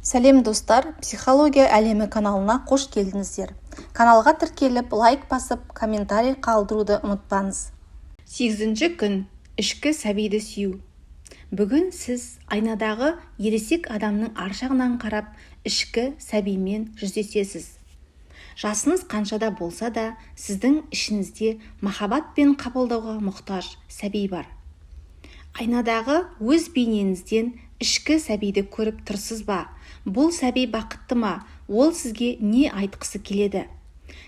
Сәлем, достар! Психология әлемі каналына қош келдіңіздер! Каналға тіркеліп, лайк басып, комментарий қалдыруды ұмытпаңыз. Сегізінші күн: ішкі сәбиді сүю. Бүгін сіз айнадағы ересек адамның ар жағынан қарап, ішкі сәбимен жүздесесіз. Жасыңыз қаншада болса да, сіздің ішіңізде махаббат пен қабылдауға мұқтаж сәби бар. Айнадағы өз бейнеңізден ішкі сәбиді көріп тұрсыз ба? Бұл сәби бақытты ма? Ол сізге не айтқысы келеді?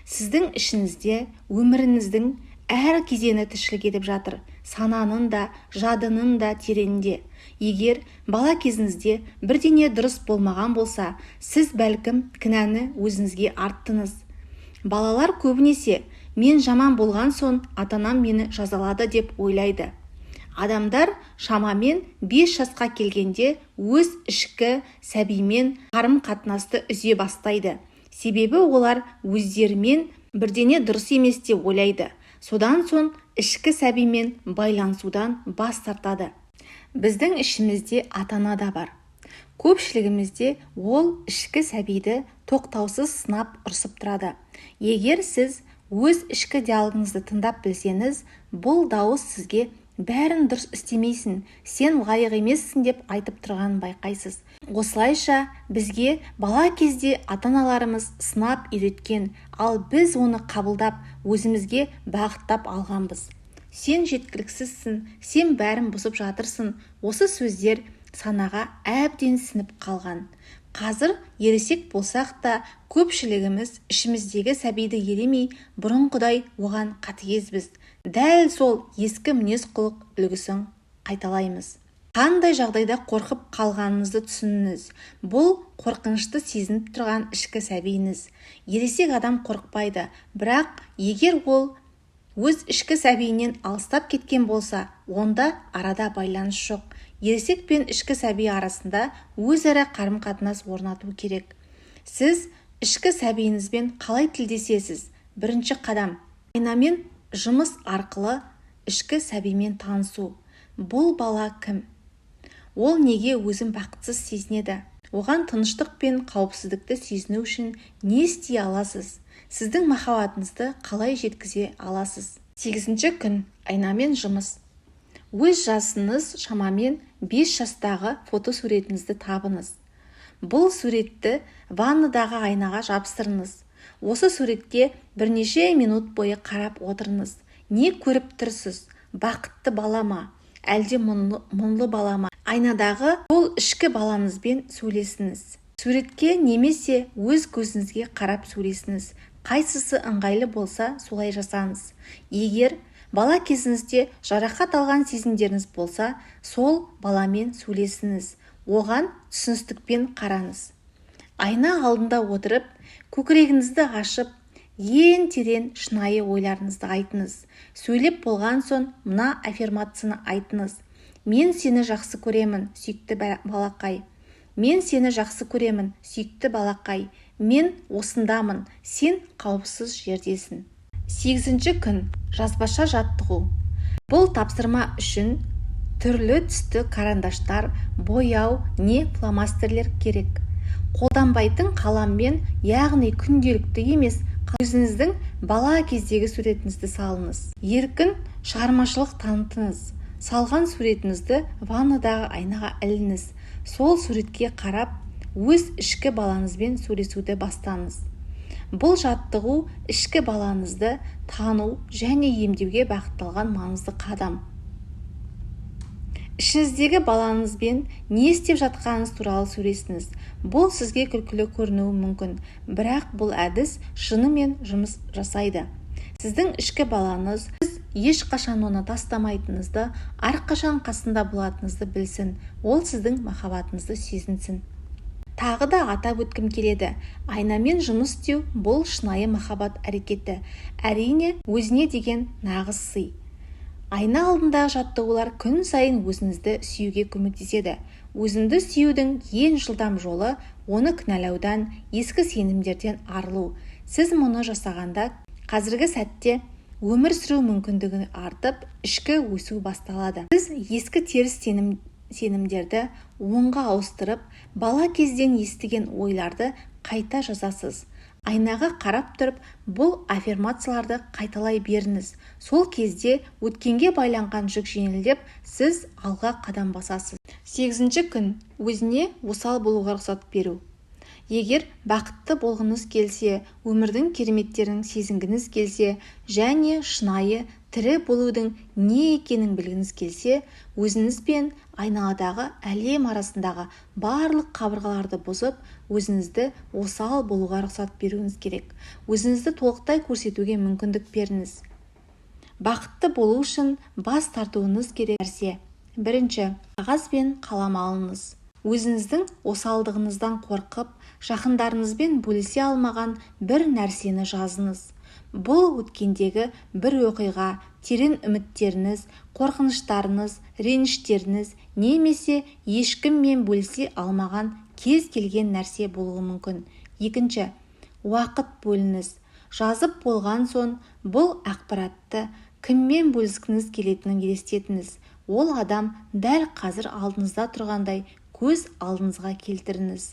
Сіздің ішіңізде өміріңіздің әр кезеңі тіршілік етіп жатыр, сананың да, жадының да тереңінде. Егер бала кезіңізде бірдеңе дұрыс болмаған болса, сіз, бәлкім, кінәні өзіңізге арттыңыз. Балалар көбінесе «мен жаман болған соң, ата-анам мені жазалады» деп ойлайды. Адамдар шамамен 5 жасқа келгенде өз ішкі сәбимен қарым-қатынасты үзе бастайды, себебі олар өздерімен бірдеңе дұрыс емес деп ойлайды. Содан соң ішкі сәбимен байланысудан бас тартады. Біздің ішімізде ата-ана да бар. Көпшілігімізде ол ішкі сәбиді тоқтаусыз сынап, ұрсып тұрады. Егер сіз өз ішкі диалогыңызды тыңдап білсеңіз, бұл дауыс сізге «бәрін дұрыс істемейсің, сен лайық емессің» деп айтып тұрғанын байқайсыз. Осылайша, бізге бала кезде ата-аналарымыз сынап үйреткен, ал біз оны қабылдап, өзімізге бағыттап алғанбыз. «Сен жеткіліксізсің», «Сен бәрін бұзып жатырсың». Осы сөздер санаға әбден сіңіп қалған. Қазір ересек болсақ та, көпшілігіміз ішіміздегі сәбиді елемей, бұрынғыдай оған қатыгезбіз, дәл сол ескі мінез-құлық үлгісін қайталаймыз. Қандай жағдайда қорқып қалғаныңызды түсініңіз. Бұл қорқынышты сезініп тұрған ішкі сәбиіңіз. Ересек адам қорықпайды, бірақ егер ол өз ішкі сәбиінен алыстап кеткен болса, онда арада байланыс жоқ. Ересек пен ішкі сәби арасында өзара қарым-қатынас орнату керек. Сіз ішкі сәбиіңізбен қалай тілдесесіз? Бірінші қадам: айнамен жұмыс арқылы ішкі сәбимен танысу. Бұл бала кім? Ол неге өзін бақытсыз сезінеді? Оған тыныштық пен қауіпсіздікті сезіну үшін не істей аласыз? Сіздің махаббатыңызды қалай жеткізе аласыз? Сегізінші күн: айнамен жұмыс. Өз жасыңыз шамамен 5 жастағы фотосуретіңізді табыңыз. Бұл суретті ваннадағы айнаға жабыстырыңыз. Осы суретке бірнеше минут бойы қарап отырыңыз. Не көріп тұрсыз? Бақытты бала ма, әлде мұңлы бала ма? Айнадағы сол ішкі балаңызбен сөйлесіңіз. Суретке немесе өз көзіңізге қарап сөйлесіңіз. Қайсысы ыңғайлы болса, солай жасаңыз. Егер бала кезіңізде жарақат алған сезімдеріңіз болса, сол баламен сөйлесіңіз, оған түсіністікпен қараңыз. Айна алдында отырып, көкірегіңізді ашып, ең терең, шынайы ойларыңызды айтыңыз. Сөйлеп болған соң, мына аффирмацияны айтыңыз: «Мен сені жақсы көремін, сүйікті балақай. Мен сені жақсы көремін, сүйікті балақай. Мен осындамын, сен қауіпсіз жердесің». Сегізінші күн: жазбаша жаттығу. Бұл тапсырма үшін түрлі түсті карандаштар, бояу не фломастерлер керек. Қолданбайтын қаламмен, яғни күнделікті емес, өзіңіздің бала кездегі суретіңізді салыңыз. Еркін шығармашылық танытыңыз. Салған суретіңізді ваннадағы айнаға іліңіз. Сол суретке қарап, өз ішкі балаңызбен сөйлесуді бастаңыз. Бұл жаттығу ішкі балаңызды тану және емдеуге бағытталған маңызды қадам. Ішіңіздегі балаңызбен не істеп жатқаныңыз туралы сөйлесіңіз. Бұл сізге күлкілі көрінуі мүмкін, бірақ бұл әдіс шынымен жұмыс жасайды. Сіздің ішкі балаңыз сіз ешқашан оны тастамайтыныңызды, әрқашан қасында болатыныңызды білсін. Ол сіздің махаббатыңызды сезінсін. Тағы да атап өткім келеді: айнамен жұмыс істеу – бұл шынайы махаббат әрекеті, әрине, өзіне деген нағыз сый. Айна алдындағы жаттығулар күн сайын өзіңізді сүюге көмектеседі. Өзіңді сүюдің ең жылдам жолы – оны кінәлаудан, ескі сенімдерден арылу. Сіз мұны жасағанда, қазіргі сәтте өмір сүру мүмкіндігі артып, ішкі өсу басталады. Сіз ескі теріс сенім сенімдерді оңға ауыстырып, бала кезден естіген ойларды қайта жазасыз. Айнаға қарап тұрып, бұл аффирмацияларды қайталай беріңіз. Сол кезде өткенге байланған жүк жеңілдеп, сіз алға қадам басасыз. Сегізінші күн. Өзіне осал болуға рұқсат беру. Егер бақытты болғыңыз келсе, өмірдің кереметтерін сезінгіңіз келсе және шынайы тірі болудың не екенін білгіңіз келсе, өзіңіз бен айналадағы әлем арасындағы барлық қабырғаларды бұзып, өзіңізді осал болуға рұқсат беруіңіз керек. Өзіңізді толықтай көрсетуге мүмкіндік беріңіз. Бақытты болу үшін бас тартуыңыз керек нәрсе. Бірінші, қағаз бен қалам алыңыз. Өзіңіздің осалдығыңыздан қорқып, жақындарыңызбен бөлісе алмаған бір нәрсені жазыңыз. Бұл өткендегі бір оқиға, терең үміттеріңіз, қорқыныштарыңыз, реніштеріңіз немесе ешкіммен бөлісе алмаған кез келген нәрсе болуы мүмкін. Екінші, уақыт бөліңіз. Жазып болған соң бұл ақпаратты кіммен бөліскіңіз келетінін елестетіңіз. Ол адам дәл қазір алдыңызда тұрғандай көз алдыңызға келтіріңіз.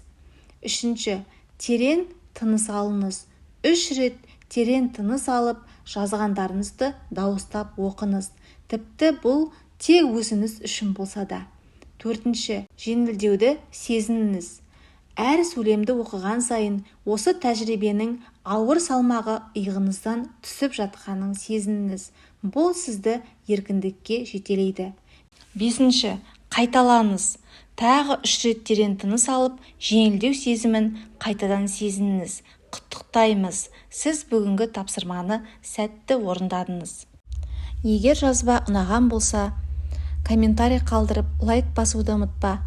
Үшінші, терең тыныс алыңыз. 3 рет терең тыныс алып, жазғандарыңызды дауыстап оқыңыз. Тіпті бұл тек өзіңіз үшін болса да. Төртінші, жеңілдеуді сезініңіз. Әр сөйлемді оқыған сайын осы тәжірибенің ауыр салмағы иығыңыздан түсіп жатқанын сезініңіз. Бұл сізді еркіндікке жетелейді. Бесінші, қайталаңыз. Тағы 3 рет терең тыныс алып, жеңілдеу сезімін қайтадан сезініңіз. Құттықтаймыз, сіз бүгінгі тапсырманы сәтті орындадыңыз. Егер жазба ұнаған болса, комментарий қалдырып, лайк басуды ұмытпа.